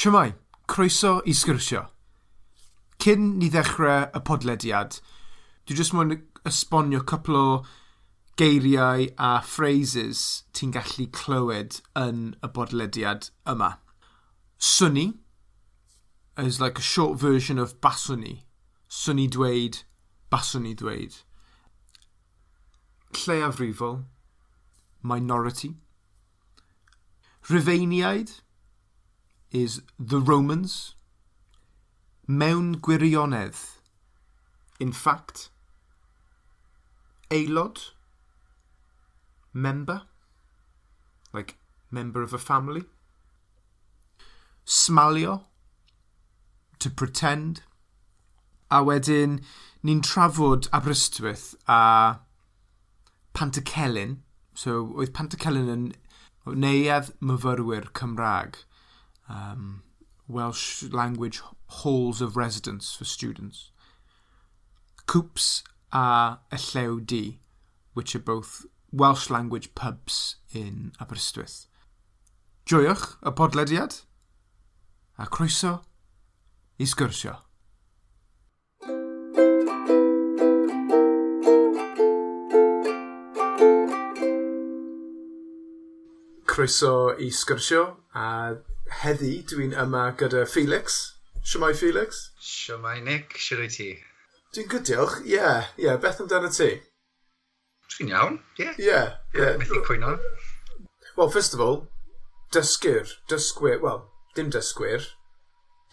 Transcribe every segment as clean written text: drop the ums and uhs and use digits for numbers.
Shwmae, croeso i sgwrsio. Cyn ni ddechrau y podlediad, dwi jyst moyn esbonio cwpl o geiriau a phrases ti'n gallu clywed yn y bodlediad yma. Swn i is like a short version of baswn i. Swn i dweud, baswn i ddweud. Lleiafrifol, minority. Rhufeiniaid is the Romans. Mewn gwirionedd, in fact. Aelod, member, like member of a family. Smalio, to pretend. A wedyn, ni'n trafod Aberystwyth a Pantycelyn. So, oedd Pantycelyn yn neuadd myfyrwyr Cymraeg. Welsh language halls of residence for students. Cŵps a y Llew Du, which are both Welsh language pubs in Aberystwyth. Joiwch y podlediad, a croeso i sgwrsio. Croeso i sgwrsio, a heddi dwi'n yma gyda Felix. Shwmae, Felix? Shwmae, Nick, shwd wyt ti? Dwi'n good, diolch. Ie, beth amdano ti? Dwi'n iawn, ie. Ie. Methu cwyno. Well, first of all, dysgwyr, dysgwyr, well, dim dysgwyr,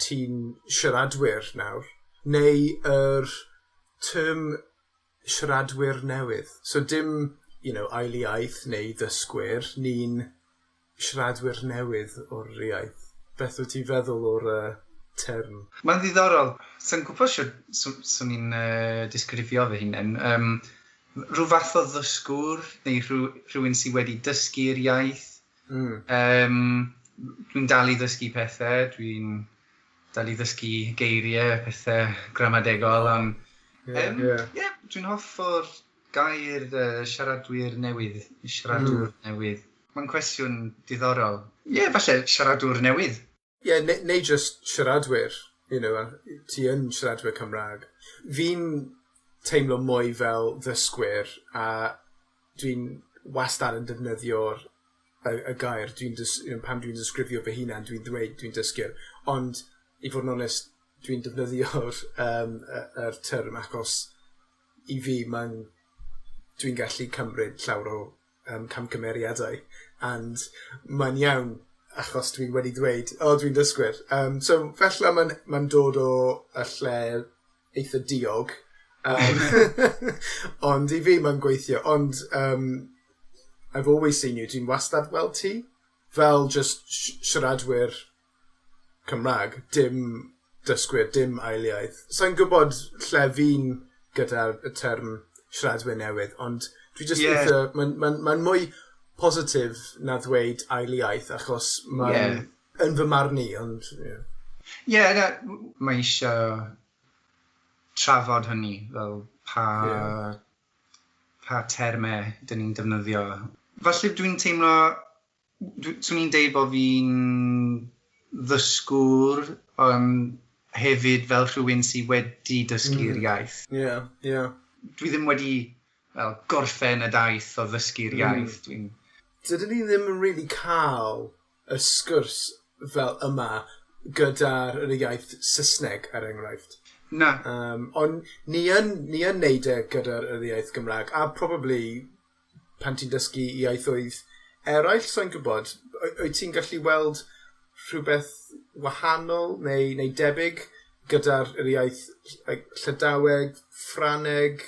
ti'n siaradwyr nawr, neu yr term siaradwyr newydd. So dim ail iaith neu ddysgwyr, ni'n siaradwyr newydd o'r iaith. Beth wyt ti'n feddwl o'r term? Mae'n ddiddorol. Sa'n gwybod sut swn i'n disgrifio fy hunain. Rhyw fath o ddysgwr neu rhywun sydd wedi dysgu'r iaith. Dwi'n dal i ddysgu pethau, dwi'n dal i ddysgu geiriau, pethau gramadegol, ond yeah, dwi'n hoff o'r gair siaradwyr newydd, siaradwr newydd. Mae'n cwestiwn diddorol. Ie, yeah, falle siaradwr newydd. Ie, yeah, neu just siaradwyr, ti yn siaradwyr Cymraeg. Fi'n teimlo mwy fel ddysgwyr a dwi'n wastad yn defnyddio'r y gair. Dwi'n dis, you know, pan dwi'n disgrifio fy hunan, dwi'n dweud dwi'n dysgwyr. Ond, i fod yn onest, dwi'n defnyddio'r yr term achos i fi dwi'n gallu cymryd llawer o camgymeriadau and mae'n iawn achos dwi wedi dweud, "O, dwi'n dysgwyr." So felly mae'n dod o y lle eitha diog. Ond i fi mae'n gweithio. Ond I've always seen you, dwi'n wastad weld ti fel just siaradwyr Cymraeg, dim dysgwyr, dim ailiaith. Sa'n gwybod lle fi'n gyda'r y term siaradwyr newydd, ond dwi just eitha, mae'n ma mwy positif na ddweud ailiaith, achos mae'n yn fy marn i, ond yeah. Ie, yeah, na, mae eisiau trafod hynny, fel pa, pa termau dyn ni'n defnyddio. Falle dwi'n teimlo, swn i'n deud bod fi'n ddysgwr, ond hefyd fel rhywun sydd wedi dysgu'r iaith. Yeah, yeah. Dwi ddim wedi, fel, gorffen y daith o ddysgu'r iaith. Dwi'n Dydyn ni ddim yn really cael y sgwrs fel yma gyda'r yr iaith Saesneg, er enghraifft. Na. Ond ni yn neud e gyda'r yr iaith Gymraeg, a probably pan ti'n dysgu ieithoedd eraill, sa'n gwybod, wyt ti'n gallu weld rhywbeth wahanol neu debyg gyda'r yr iaith like, Llydaweg, Ffrangeg,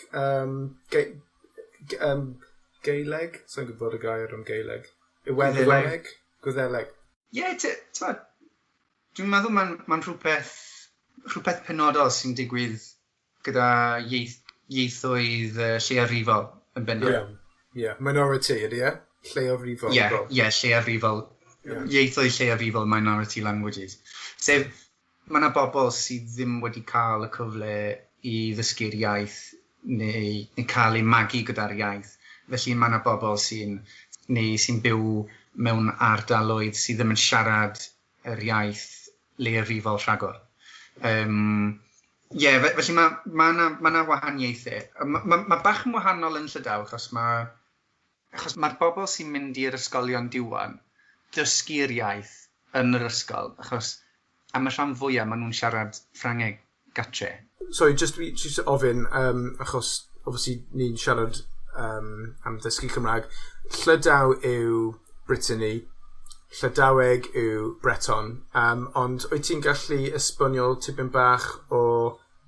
Gaeleg? Sa'n gwybod y gair am Gaeleg. Iwerddoneg? Gwyddeleg. Ie, yeah, t'mod, dwi'n meddwl mae'n rhywbeth penodol sy'n digwydd gyda ieithoedd lleiafrifol yn bennaf. Yeah. Minority ydy e? Lleiafrifol. Ie, yeah, lleiafrifol. Ieithoedd lleiafrifol, minority languages. Sef, mae yna bobl sydd ddim wedi cael y cyfle i ddysgu'r iaith neu cael eu magu gyda'r iaith. Felly mae yna bobl sy'n byw mewn ardaloedd sydd ddim yn siarad yr iaith. Leiafrifol rhagor. Ie, yeah, felly ma 'na wahaniaethau. Ma bach yn wahanol yn Llydaw, achos mae'r bobl sy'n mynd i'r ysgolion Diwan dysgu'r iaith yn yr ysgol, achos am y rhan fwyaf maen nhw'n siarad Ffrangeg gatre. Sorry, just ofyn, achos obviously ni'n siarad am ddysgu Cymraeg. Llydaw yw Brittany, Llydaweg yw Breton, ond wyt ti'n gallu esbonio tipyn bach o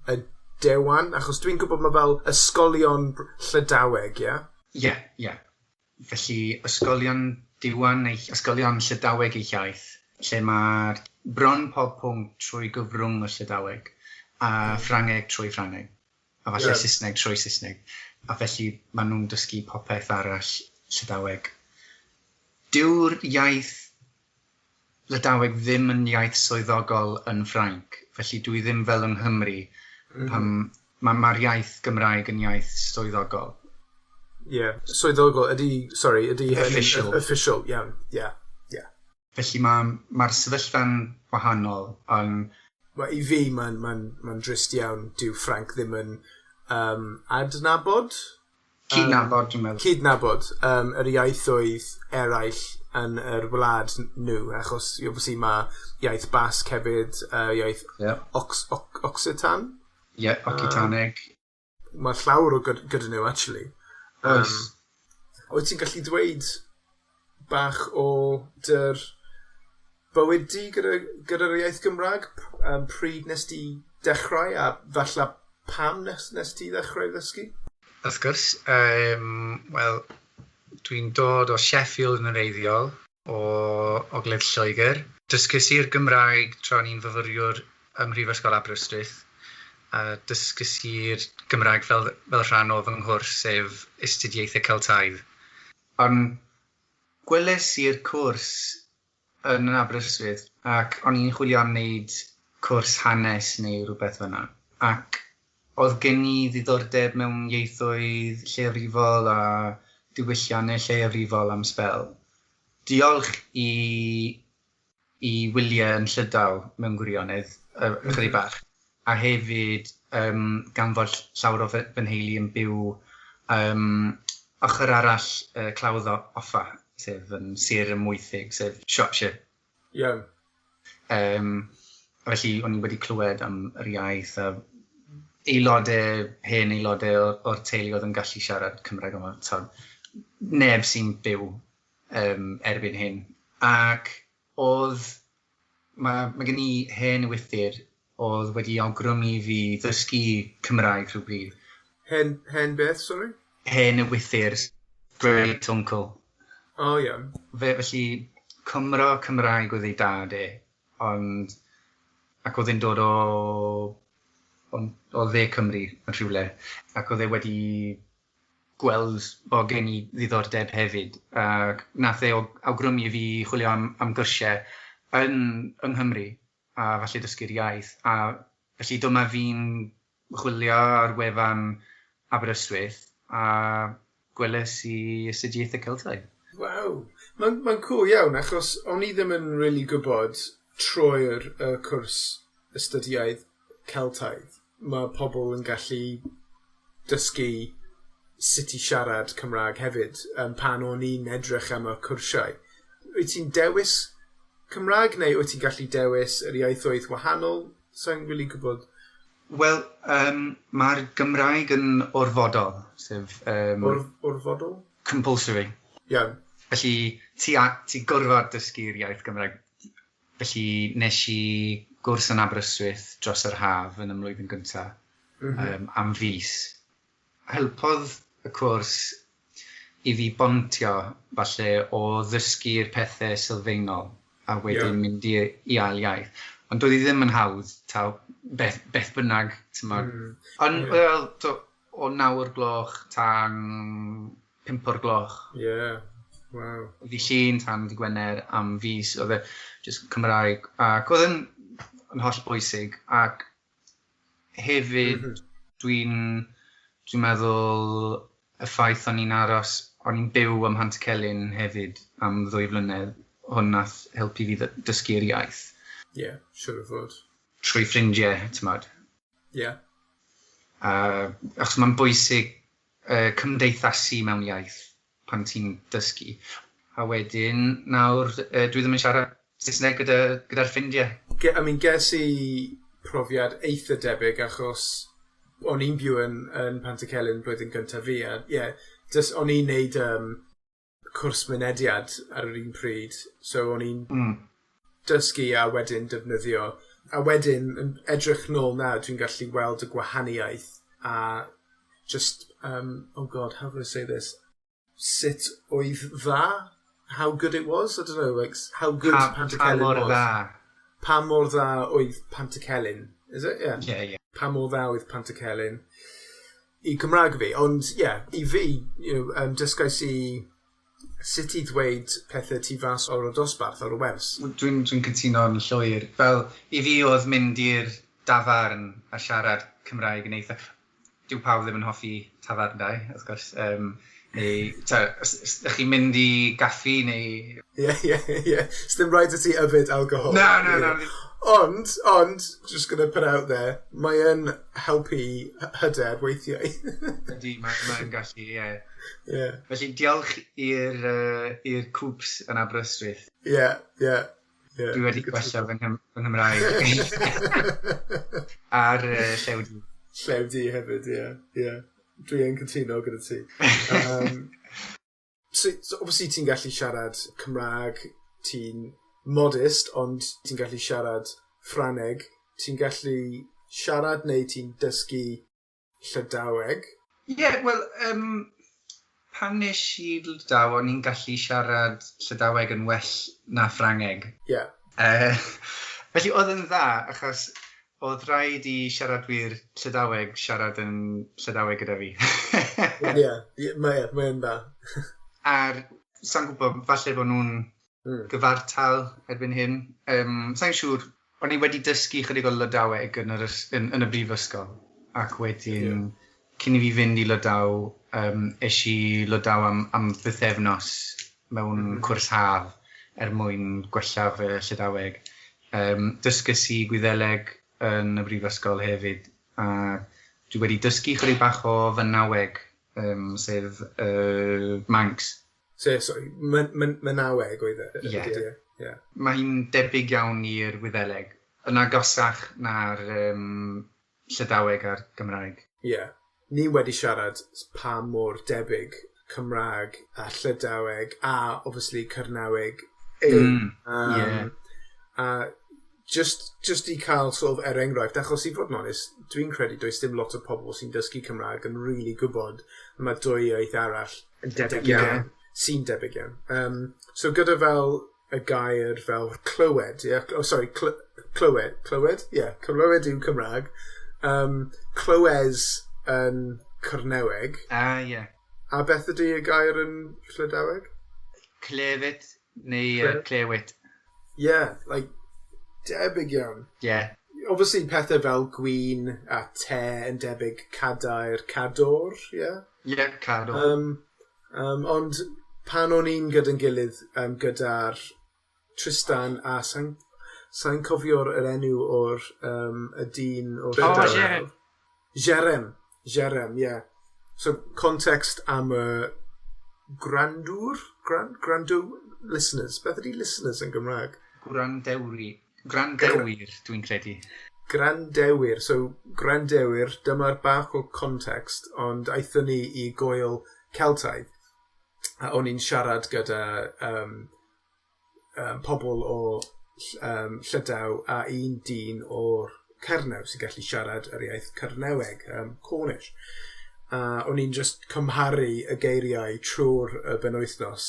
y Dewan? Achos dwi'n gwybod mae fel ysgolion Llydaweg, ie? Yeah? Ie. Felly, ysgolion Diwan neu ysgolion Llydaweg eu hiaith, lle mae'r bron pob pwnc trwy gyfrwng y Llydaweg, a Ffrangeg trwy Ffrangeg, a falle Saesneg trwy Saesneg. A felly maen nhw'n dysgu popeth arall Llydaweg. Dyw'r iaith Lydaweg ddim yn iaith swyddogol yn Ffrainc, felly dwi ddim fel yng Nghymru, pan mae'r iaith Gymraeg yn iaith swyddogol. Yeah. Swyddogol, ydy, sorry, ydy hyn Official. Official, iawn, yeah. Felly ma sefyllfa'n wahanol, ond Well, i fi, mae'n drist iawn, dyw Ffranc ddim yn adnabod? Cydnabod, dwi'n meddwl. Cydnabod yr iaithoedd eraill yn yr wlad nhw, achos obviously mae iaith Basg hefyd, iaith Occitan. Ie, yeah, Occitaneg. Mae llawer o gyda nhw, actually. Oes. Wyt ti'n gallu dweud bach o dy'r bywyd di gyda'r iaith Gymraeg? Pryd nes ti dechrau a falle pam nes ti ddechrau ddysgu? Wrth gwrs, wel, dwi'n dod o Sheffield yn wreiddiol, o Ogledd Lloegr. Dysges i'r Gymraeg tra o'n i'n fyfyriwr ym Mhrifysgol Aberystwyth. A dysges i'r Gymraeg fel rhan o fy nghwrs, sef Astudiaethau Celtaidd. Ond gweles i'r cwrs yn Aberystwyth ac o'n i'n chwilio am wneud cwrs hanes neu rhywbeth fyna. Ac oedd gen i ddiddordeb mewn ieithoedd lleiafrifol a diwylliannau lleiafrifol am sbel. Diolch i wyliau yn Llydaw mewn gwirionedd, ychydig bach. A hefyd gan fod llawer o fy nheulu yn byw ochr arall Clawdd Offa, sef yn Sir y Mwythig, sef Shropshire. Felly, o'n i wedi clywed am yr iaith a aelodau, hen aelodau o'r teulu oedd yn gallu siarad Cymraeg yma. So, neb sy'n byw erbyn hyn. Ac oedd, mae gen i hen ewythr oedd wedi awgrymu fi ddysgu Cymraeg rhywbryd. Hen beth, sorry? Hen ewythr, great uncle. Oh, yeah. Felly, Cymro Cymraeg oedd ei dad e, ond ac oedd e'n dod o dde Cymru yn rhywle, ac oedd e wedi gweld bod gen i ddiddordeb hefyd, ac nath e awgrymu i fi chwilio am gyrsiau yng Nghymru, a falle dysgu'r iaith, a felly dyma fi'n chwilio ar wefan Aberystwyth, a gweles i astudiaethau Celtaidd. Waw! Mae'n cool iawn, achos o'n i ddim yn really gwybod trwy'r cwrs astudiaeth Celtaidd. Mae pobl yn gallu dysgu sut i siarad Cymraeg hefyd pan o'n i'n edrych am y cwrsiau. Wyt ti'n dewis Cymraeg neu wyt ti'n gallu dewis yr ieithoedd wahanol? Sa'n really gwybod. Wel, mae'r Gymraeg yn orfodol, sef Orfodol? Compulsory. Felly, ti gorfod dysgu'r iaith Gymraeg. Felly, nes i gwrs yn Aberystwyth dros yr haf yn y mlwyddyn gyntaf am fis. Helpodd y cwrs i fi bontio falle o ddysgu'r pethau sylfaenol a wedyn mynd i ail iaith. Ond doedd hi ddim yn hawdd, taw, beth bynnag, t'mod. Ond, wel, o 9 o'r gloch tan 5 o'r gloch. Yeah. Wow. Ddydd Llun tan Dydd Gwener am fis, oedd e just Cymraeg. Ac oedd yn holl bwysig. Ac hefyd, dwi'n meddwl y ffaith o'n i'n aros, o'n i'n byw ym Mhantycelyn hefyd am 2 flynedd, hwn nath helpu fi dysgu'r iaith. Ie, yeah, siwr o fod. Trwy ffrindiau, ti'n. Ie. Yeah. Achos mae'n bwysig cymdeithasu mewn iaith pan ti'n dysgu. A wedyn, nawr, dwi ddim yn siarad Saesneg gyda'r ffrindiau. I mean, ges i profiad eitha debyg achos o'n i'n byw yn Pantycelyn blwyddyn gyntaf fi a yeah, just, o'n i'n neud cwrs mynediad ar yr un pryd, so o'n i'n dysgu a wedyn defnyddio. A wedyn, yn edrych nôl nawr, dwi'n gallu weld y gwahaniaeth a just, oh God, how do I say this? Sut oedd dda? How good it was? I don't know, like, how good Pantycelyn pa mor was. Dda. Pa mor dda oedd Pantycelyn? Is it? Yeah. Yeah. Pa mor dda oedd Pantycelyn i Cymraeg fi. Ond, yeah, i fi, dysgais i sut i ddweud pethau tu fas o'r dosbarth, o'r wers. Dwi'n cytuno'n llwyr. Fel, i fi oedd mynd i'r dafarn a siarad Cymraeg yn eitha. Dyw pawb ddim yn hoffi tafarndai, wrth gwrs. Neu, ta, os ydych chi'n mynd i gaffi neu. Ie. Sdim rhaid i ti yfed alcohol. Na. Ond, just gonna put out there, mae yn helpu hyder weithiau. Ydy, mae'n gallu, ie. Yeah. Felly, diolch i'r Cŵps yn Aberystwyth. Ie. Dwi wedi gwella fy Nghymraeg. A'r Llew Du. Llew Du hefyd, ie. Dwi yn cytuno gyda ti. So, obviously ti'n gallu siarad Cymraeg, ti'n modest, ond ti'n gallu siarad Ffrangeg, ti'n gallu siarad neu ti'n dysgu Llydaweg. Ie, yeah, wel, pan nes i Lydaw, o'n i'n gallu siarad Llydaweg yn well na Ffrangeg. Felly oedd yn dda, achos oedd rhaid i siaradwyr Llydaweg siarad yn Llydaweg gyda fi. Ie, mae'n dda. A'r, sa'n gwybod, falle bod nhw'n gyfartal erbyn hyn. Sa'n siŵr, o'n i wedi dysgu chydig o Lydaweg yn y brifysgol. Ac wedyn, cyn i fi fynd i Lydaw, es i Lydaw am bythefnos mewn cwrs haf er mwyn gwella fy Llydaweg. Dysges i Gwyddeleg yn y brifysgol hefyd. A dwi wedi dysgu chydig bach o Fynaweg, sef Manx. So, sorry, Mynaweg oedd e? Ie. Yeah. Mae hi'n debyg iawn i'r Wyddeleg. Yn agosach na'r Llydaweg a'r Gymraeg. Ie. Yeah. Ni wedi siarad pa mor debyg Cymraeg a Llydaweg a obviously Cernaweg yw. A just i cael sort of er enghraifft, achos i fod yn onest, dwi'n credu does dim lot o pobl sy'n dysgu Cymraeg yn really gwybod mae dwy iaith arall yn debyg iawn. Sy'n debyg iawn. So gyda fel y gair fel clywed, yeah? Oh sorry, clywed, clywed, yeah, clywed yw Cymraeg. Clywes yn Cerneweg. Ah, ie. Yeah. A beth ydy y gair yn Llydaweg? Clefyd neu clewit. Yeah, like, debyg iawn. Obviously, pethau fel gwin a te yn debyg, cadair, cador, yeah? Yeah, cador. Ond pan o'n i'n gyda'n gilydd gyda'r Tristan a sa'n cofio'r yr enw o'r y dyn o'r Oh, Jerem. Jerem. Jerem, yeah. So, context am y gwrandwr? Gwrando? Listeners. Beth ydy listeners yn Gymraeg? Gwrandewri. Gwrandewyr, dwi'n credu. Gwrandewyr. So, gwrandewyr, dyma'r bach o context, ond aethon ni i gŵyl Celtaidd. A o'n i'n siarad gyda pobl o Llydaw a un dyn o'r Cernew sy'n gallu siarad yr iaith Cerneweg, Cornish. A o'n i'n just cymharu y geiriau trwy'r y benwythnos,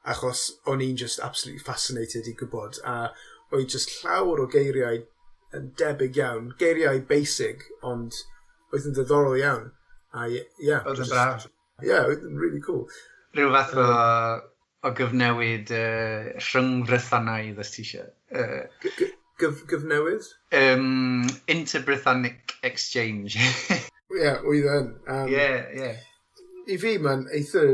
achos o'n i'n just absolutely fascinated i gwybod. A oedd just llawer o geiriau yn debyg iawn. Geiriau basic, ond oedd yn ddiddorol iawn. A yeah. Oedd yn braf. Yeah, oedd yn really cool. Rhyw fath o gyfnewid rhyng-Frythanaidd, os ti eisiau. Gyfnewid? Inter-Brythanic Exchange. Ie, yeah, oedd yn. I fi, mae'n eitha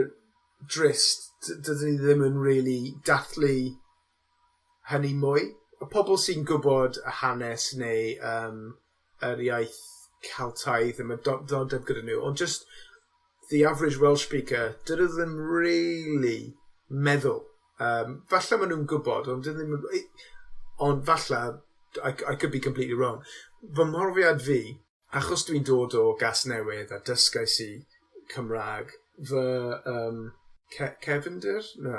drist, dydyn ni ddim yn really dathlu hynny mwy. Y pobl sy'n gwybod y hanes neu yr iaith Celtaidd yn y diddordeb gyda nhw, ond just the average Welsh speaker, dydyn nhw ddim really meddwl. Falle maen nhw'n gwybod, ond dydyn nhw ddim. Ond falle, I could be completely wrong. Fy mhrofiad fi, achos dwi'n dod o Gasnewydd a dysgais i Cymraeg, fy cefndir? Na,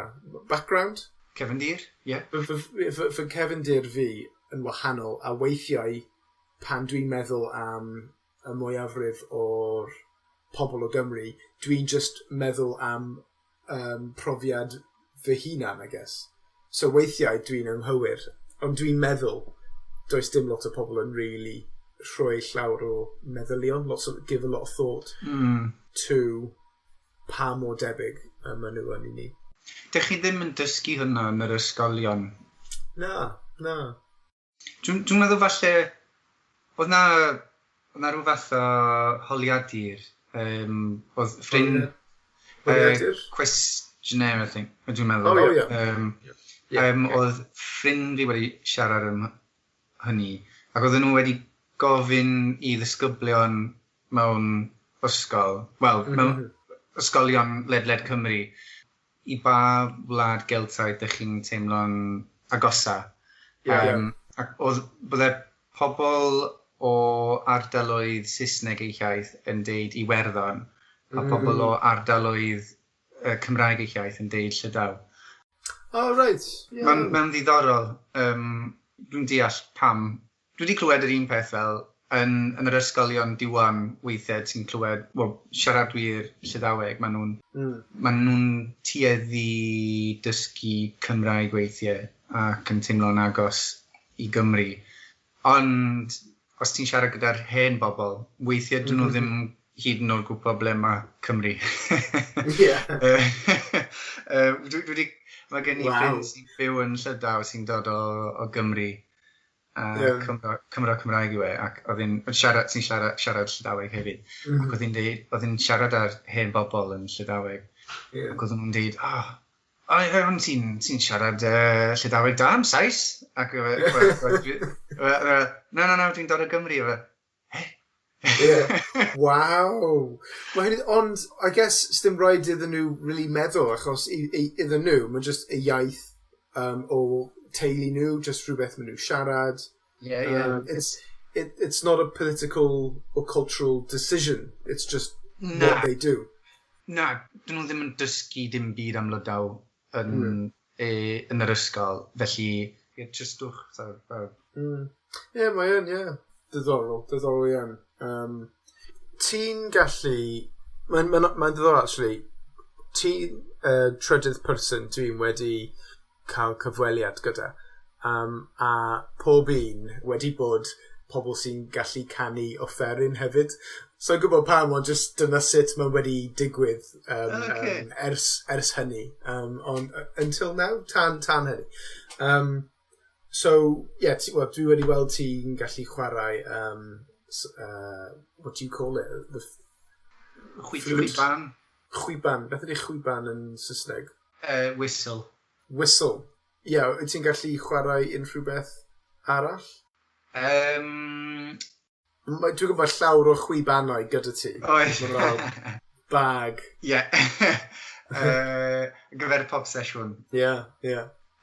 background? Cefndir, ie. Yeah. Fy cefndir fi yn wahanol, a weithiau pan dwi'n meddwl am y mwyafrif o'r pobl o Gymru, dwi'n just meddwl am profiad fy hunan, I guess. So weithiau dwi'n anghywir, ond dwi'n meddwl does dim lot o pobl yn really rhoi llawer o meddylion, lots of, give a lot of thought to pa mor debyg maen nhw yn i ni. Dych chi ddim yn dysgu hwnna yn yr ysgolion? Na. Dwi'n meddwl falle, oedd na rhyw fath o holiadur. Oedd ffrind. Holiadur? Questionnaire, I think, dwi'n meddwl. Oh, yeah. Oedd ffrind fi wedi siarad am hynny, ac oedden nhw wedi gofyn i ddisgyblion mewn ysgol, wel, mewn ysgolion ledled Cymru, i ba wlad Geltaidd ydych chi'n teimlo'n agosa. Ac oedd bydde pobl o ardaloedd Saesneg eu hiaith yn deud Iwerddon, a pobl o ardaloedd Cymraeg eu hiaith yn deud Llydaw. Oh, right. Yeah. Mae'n ddiddorol. Dwi'n deall pam. Dwi wedi clywed yr un peth fel yn yr ysgolion diwan weithiau ti'n clywed, well, siaradwyr Llydaweg, maen nhw'n maen nhw'n tueddu dysgu Cymraeg weithiau ac yn teimlo'n agos i Gymru. Ond os ti'n siarad gyda'r hen bobl, weithiau dyn nhw ddim hyd yn oed gwybod ble mae Cymru. Mae gen i ffrind sy'n byw yn Llydaw sy'n dod o Gymru. A Cymro Cymraeg yw e, ac oedd hi'n siarad, sy'n siarad Llydaweg hefyd. Ac oedd hi'n deud, oedd hi'n siarad ar hen bobl yn Llydaweg. Ac oedd nhw'n deud, "Oh, o, ti'n siarad Llydaweg da am Sais." Ac "No, dwi'n dod o Gymru." Fe, "Eh?" Yeah. Wow. Mae hynny, ond, I guess, sdim rhaid iddyn nhw really meddwl, achos iddyn nhw, mae'n just y iaith o teulu nhw, just rhywbeth maen nhw siarad. Yeah. It's not a political or cultural decision. It's just Na. what they do. Na, dyn nhw ddim yn dysgu dim byd am Lydaw yn yr ysgol, felly, ie, tristwch. So, Yeah, mae yn, yeah. Diddorol, diddorol iawn. Ti'n gallu. Mae'n diddorol, actually. Ti'n trydydd person dwi'n wedi cael cyfweliad gyda. A pob un wedi bod pobl sy'n gallu canu offeryn hefyd. So i'n gwybod pam, ond just dyna sut mae wedi digwydd ers hynny. Ond until now, tan hynny. So, yeah, well, dwi wedi weld ti'n gallu chwarae, what do you call it? The Flute. Chwiban. Chwiban. Beth ydy chwiban yn Saesneg? Whistle. Whistle. Ie, yeah, wyt ti'n gallu chwarae unrhyw beth arall? Dwi'n gwybod llawer o chwibanau gyda ti. Oes. Mae fel bag. Ie. Gyfer pob sesiwn. Yeah.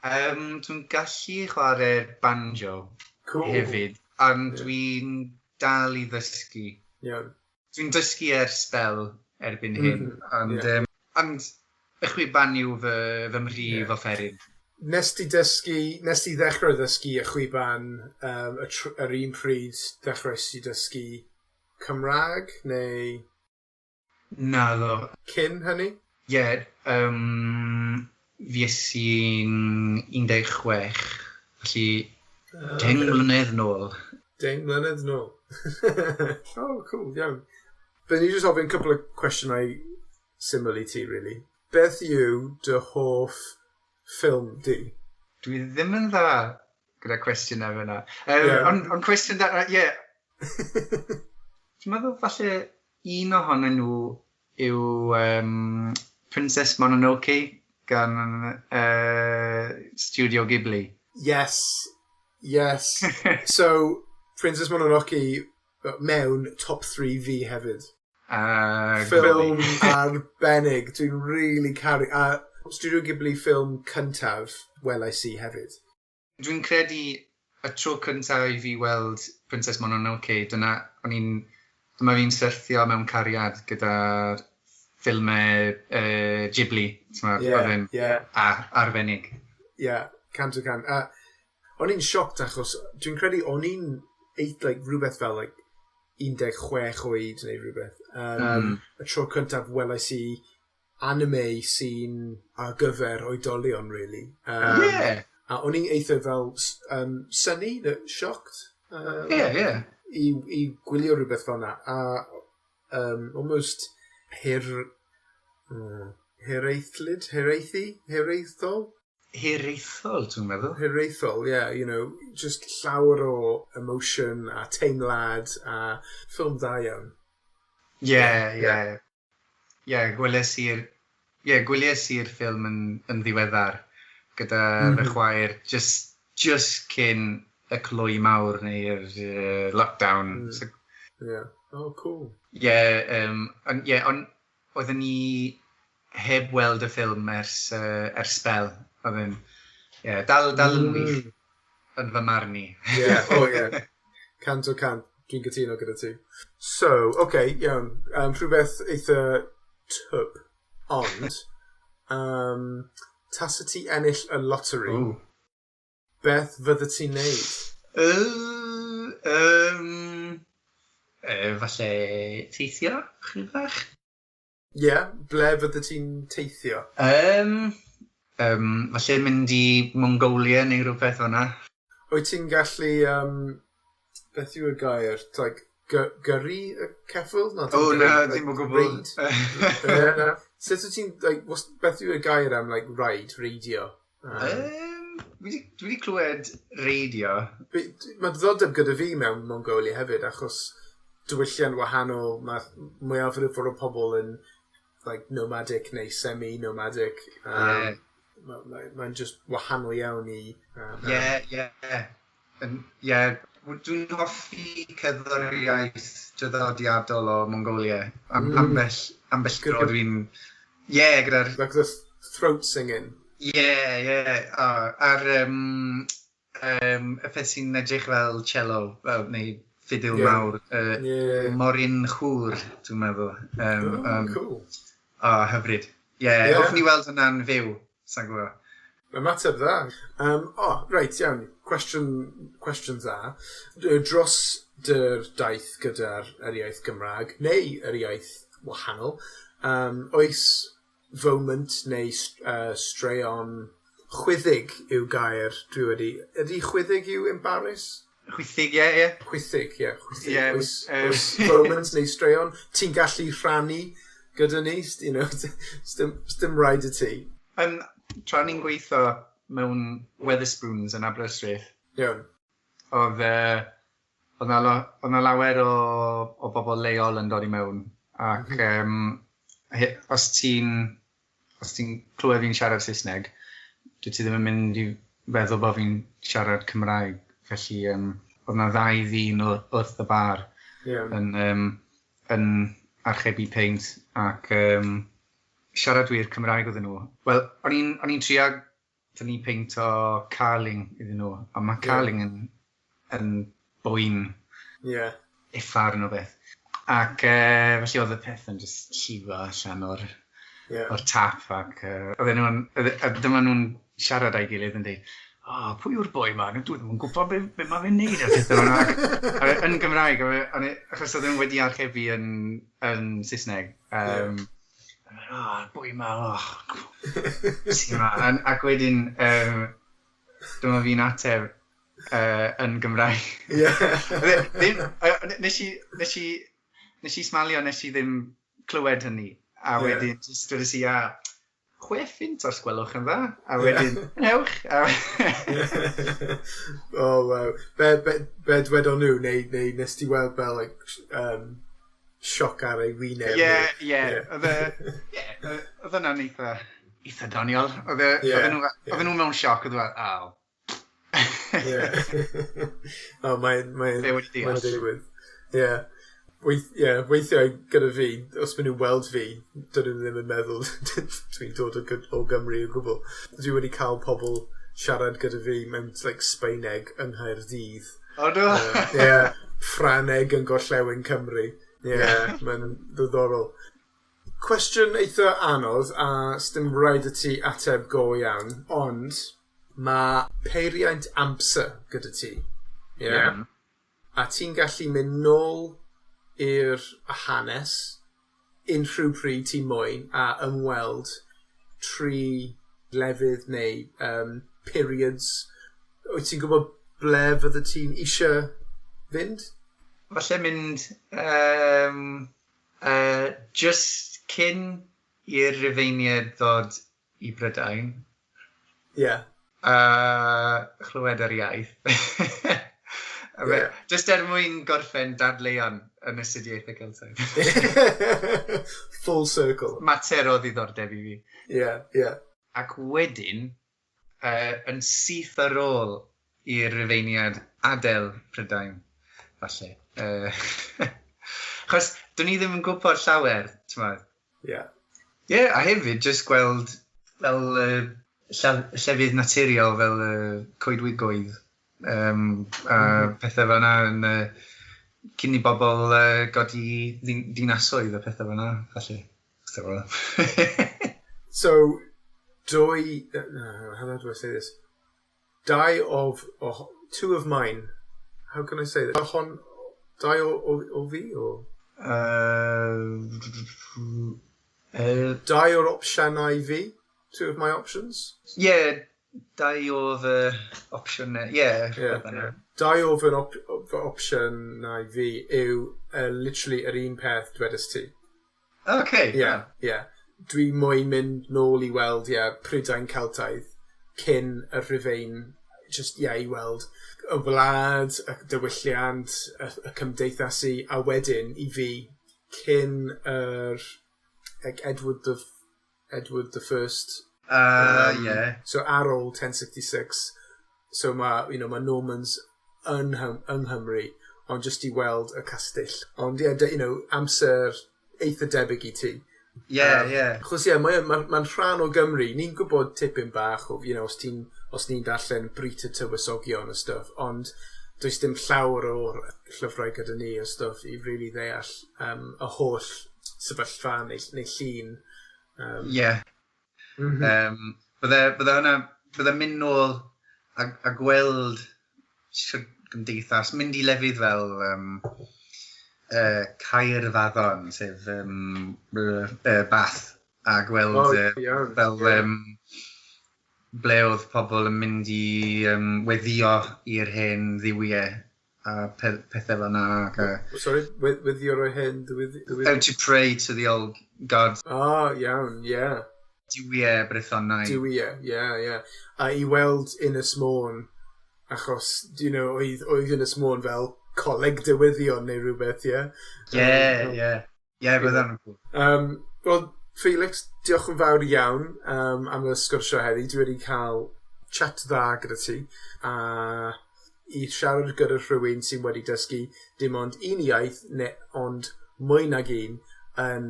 Dwi'n gallu chwarae'r banjo hefyd, ond dwi'n dal i ddysgu. Dwi'n dysgu ers sbel erbyn hyn, ond, ond y chwiban yw fy mhrif offeryn. Nes ti ddechrau ddysgu y chwiban yr un pryd ddechrau ti dysgu Cymraeg, neu Naddo. Cyn hynny? Ie, yeah, fues i'n 16, felly 10 mlynedd nôl. 10 mlynedd nôl. Oh, cool, iawn. Byddwn ni jyst ofyn cwpl o cwestiynau syml i ti, really. Beth yw dy hoff ffilm di? Dwi ddim yn dda gyda cwestiynau fyna. Ond cwestiwn da, ie. Yeah. Dwi'n meddwl falle un ohonyn nhw yw Princess Mononoke gan Studio Ghibli. Yes. Yes. So, Princess Mononoke mewn top 3 fi hefyd. Ffilm arbennig. Dwi'n really caru. A Studio Ghibli ffilm cyntaf welais i hefyd. Dwi'n credu y tro cyntaf i fi weld Princess Mononoke, dyna o'n i'n, dyma fi'n syrthio mewn cariad gyda'r ffilmau Ghibli. T'mod, oedd e'n arbennig. Yeah, 100%. A o'n i'n shocked achos dwi'n credu o'n i'n like, rhywbeth fel like, 16 oed neu rhywbeth. Y tro cyntaf welais i anime sy'n ar gyfer oedolion, really. A o'n i'n eitha fel synnu, shocked. I gwylio rhywbeth fel yna. A almost hiraethlyd, hiraethu, hiraethol? Hiraethol, dwi'n meddwl. Hiraethol, yeah, just llawer o emotion a teimlad a ffilm dda iawn. Ie, gwylies i'r ie, gwylies i'r ffilm yn ddiweddar gyda fy chwaer just cyn y cloi mawr neu'r lockdown. So, Yeah. Oh, cool. Ie, on, yeah, on, oedden ni heb weld y ffilm ers sbel. Oedd yn, yeah, dal yn wych yn fy marn i. Yeah, oh yeah. 100%. Dwi'n cytuno gyda ti. So, okay, iawn. Rhywbeth eitha twp, ond, tasa ti ennill y lottery, Ooh. beth fydde ti'n neud? Falle teithio, chydig bach? Yeah, ble fydde ti'n teithio? Falle mynd i Mongolia neu rhywbeth o'na. Wyt ti'n gallu, beth yw y gair? Like, gyrru y ceffyl? Na, O, na, like, ddim o gwbl. Reid? Ie, na. Sut wyt ti'n, like, beth yw y gair am, like, ride, reidio? Dwi wedi clywed reidio. Mae diddordeb gyda fi mewn Mongolia hefyd, achos diwylliant wahanol, mae mwyafrif o'r pobl yn like, nomadic neu semi-nomadic. Mae'n ma just wahanol iawn i Ie. Ie, dwi'n hoffi cerddoriaeth draddodiadol o Mongolia. Ambell dro dwi'n... Ie, gyda'r Like the throat singing. Ie. A'r y peth sy'n edrych fel cello, fel, neu ffidil mawr. Morin Khuur, dwi'n meddwl. Oh, cool. O, hyfryd. Ie, yeah, hoffwn i weld hwnna'n fyw, sa'n gwybod. Ymateb dda. Oh, reit, iawn. Cwestiwn dda. Dros dy'r daith gyda'r yr iaith Gymraeg, neu yr iaith wahanol, oes foment neu straeon chwithig yw gair dwi wedi... Ydy chwithig yw embarrass? Chwithig, ie. Chwithig, ie. Chwithig. Oes foment neu straeon ti'n gallu rhannu gyda ni? Sdim rhaid i ti. Tra ni'n gweithio mewn Wetherspoons yn Aberystwyth, oedd 'na lawer o bobl leol yn dod i mewn. Ac os ti'n clywed fi'n siarad Saesneg, dwi ti ddim yn mynd i feddwl bod fi'n siarad Cymraeg. Felly, oedd 'na ddau ddyn wrth y bar yn archebu peint ac siaradwyr Cymraeg oedden nhw. Wel, o'n i'n trio tynnu peint o Carling iddyn nhw, ond mae Carling yn boen uffar o beth. Ac felly oedd y peth yn just llifo allan o'r tap ac oedden nhw'n, a dyma nhw'n siarad â'i gilydd yn dweud, "Oh, pwy yw'r boi ma? Dwi ddim yn gwybod be mae fe'n neud," a pethau fel 'na. Ac yn Gymraeg, achos oedden nhw wedi archebu yn Saesneg. "Oh, boi ma, oh, sy'n ma." Ac wedyn, dyma fi'n ateb yn Gymraeg. Ddim, nes i smalio, nes i ddim clywed hynny. A wedyn, just dwedes i, "A, 6 phunt os gwelwch yn dda." A wedyn, "Newch." Oh, wow. Be dwedon nhw, neu nes ti weld fel like, sioc ar ei wyneb? Ie. Oedd ie, oedd hwnna'n eitha doniol. Oedd nhw mewn sioc, oedd e fel, "Oh." Yeah. Oh, mae'n digwydd. Yeah. Yeah, weithiau gyda fi, os maen nhw'n weld fi, dydyn nhw ddim yn meddwl dwi'n dod o Gymru o gwbl. Dwi wedi cael pobl siarad gyda fi mewn, like, Sbaeneg yng Nghaerdydd. Oh, do? Yeah, Ffraneg yn gorllewin Cymru. Yeah, mae'n ddiddorol. Cwestiwn eitha anodd, a sdim rhaid i ti ateb go iawn, ond mae peiriant amser gyda ti. Yeah? Yeah. A ti'n gallu mynd nôl i'r hanes unrhyw pryd ti moyn a ymweld tri lefydd neu periods. Wyt ti'n gwybod ble fydde ti'n eisiau fynd? Falle mynd just cyn i'r Rufeiniaid ddod i Brydain. A chlywed yr iaith. Just er mwyn gorffen dadleuon yn astudiaethau Celtaidd. Full circle. Mater o ddiddordeb i fi. Yeah. Ac wedyn, yn syth ar ôl i'r Rufeiniad adael Prydain, falle. Chos, dwn i ddim yn gwybod llawer, ti'n Yeah, a hefyd, just gweld fel llefydd naturiol fel coedwigoedd a pethau fel yna yn, cyn i bobl godi dinasoedd a pethau fel yna, falle. So, dwy... How do I say this? Dau of... Oh, two of mine. How can I say that? Hon, dau o fi, o? Dau o'r opsiynau fi? Two of my options? Yeah, dau o fy opsiynau. Yeah. Yeah. Dau o fy opsiynau fi yw literally yr un peth dwedais ti. Okay. Yeah. Dwi moyn mynd nôl i weld, yeah, Prydain Celtaidd cyn y Rhufain, just, yeah, i weld y wlad, y diwylliant, y cymdeithasu, a wedyn i fi, cyn yr, like, Edward the First. So ar ôl 1066, so mae, you know, mae Normans yng Nghymru, ond just i weld y castell. Ond yeah, amser eitha debyg i ti. Achos ie, yeah, mae'n ma rhan o Gymru. Ni'n gwybod tipyn bach o, os ni'n darllen Brut y Tywysogion a stuff, ond does dim llawer o'r llyfrau gyda ni o stuff i really ddeall y holl sefyllfa neu llun. Bydde hwnna, bydde mynd nôl a gweld shwd gymdeithas, mynd i lefydd fel Caerfaddon, sef Bath, a gweld fel ble oedd pobl yn mynd i weddio i'r hen dduwiau a pethau fel yna. Ac, Sorry, weddio o'r hen dduwiau? How to pray to the old gods. Oh, iawn, yeah. Duwiau Brythonau. Duwiau, yeah. A i weld Ynys Môn, achos, oedd Ynys Môn fel coleg dywyddion neu rhywbeth, ie? Yeah. Yeah, bydde hwnna'n cool. Wel, Felix, diolch yn fawr iawn am y sgwrsio heddi. Dwi wedi cael chat dda gyda ti a i siarad gyda rhywun sydd wedi dysgu dim ond un iaith, neu ond mwy nag un, yn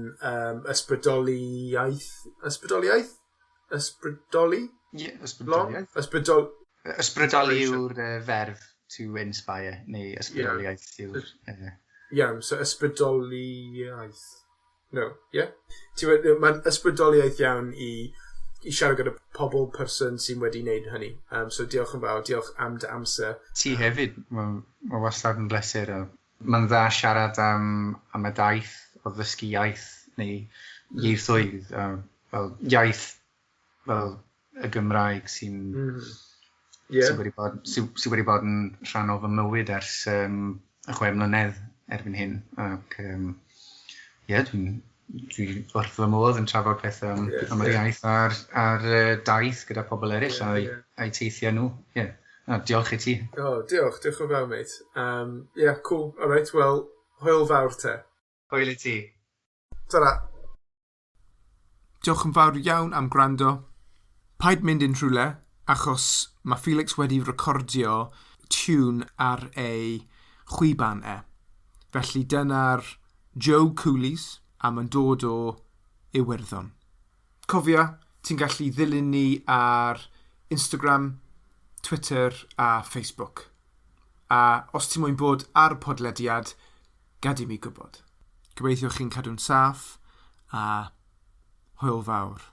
ysbrydoliaeth. Ysbrydoliaeth? Ysbrydoli? Yeah, ysbrydoliaeth. Ysbrydoli yw'r ferf "to inspire", neu ysbrydoliaeth yw'r Iawn, so ysbrydoliaeth. No, yeah? Mae'n ysbrydoliaeth iawn i siarad gyda pobl person sy'n wedi wneud hynny. So diolch yn fawr, diolch am dy amser. Ti hefyd, mae ma wastad yn bleser. Mae'n dda siarad am y daith o ddysgu iaith neu ieithoedd, fel iaith fel y Gymraeg sy'n sy wedi bod yn rhan o fy mywyd ers y 6 mlynedd erbyn hyn. Ac yeah, dwi wrth fy modd yn trafod pethau am yr iaith a'r daith gyda pobl eraill a'u teithiau nhw. Yeah. A, diolch i ti. Oh, diolch, diolch yn fawr, mate. Yeah, cool. All right, well, hwyl fawr te. Hwyl i ti. Ta-ra. Diolch yn fawr iawn am gwrando. Paid mynd unrhyw le, Achos mae Felix wedi recordio tune ar ei chwiban e. Felly dyna'r Joe Coolies, a mae'n dod o Iwerddon. Cofia, ti'n gallu ddilyn ni ar Instagram, Twitter a Facebook. A os ti'n moyn bod ar podlediad, gad i mi gwybod. Gobeithio chi'n cadw'n saff a hwyl fawr.